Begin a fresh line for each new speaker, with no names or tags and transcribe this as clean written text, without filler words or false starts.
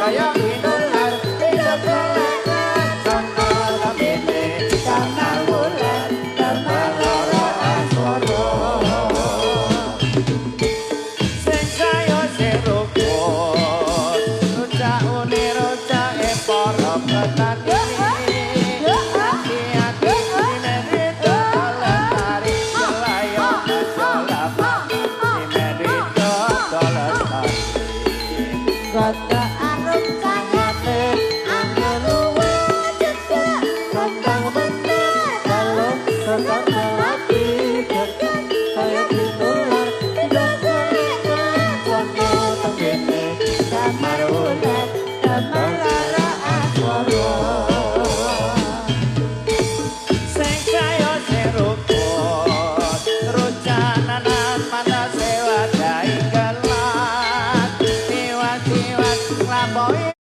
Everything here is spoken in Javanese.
Kaya pinular sono lambene kamar wulan tambah loro asmara. Sing kaya sing rukun rujak une rujake para petani. Ati-ati simen itu lestari selayo lestari simen itu lestari.
Gata.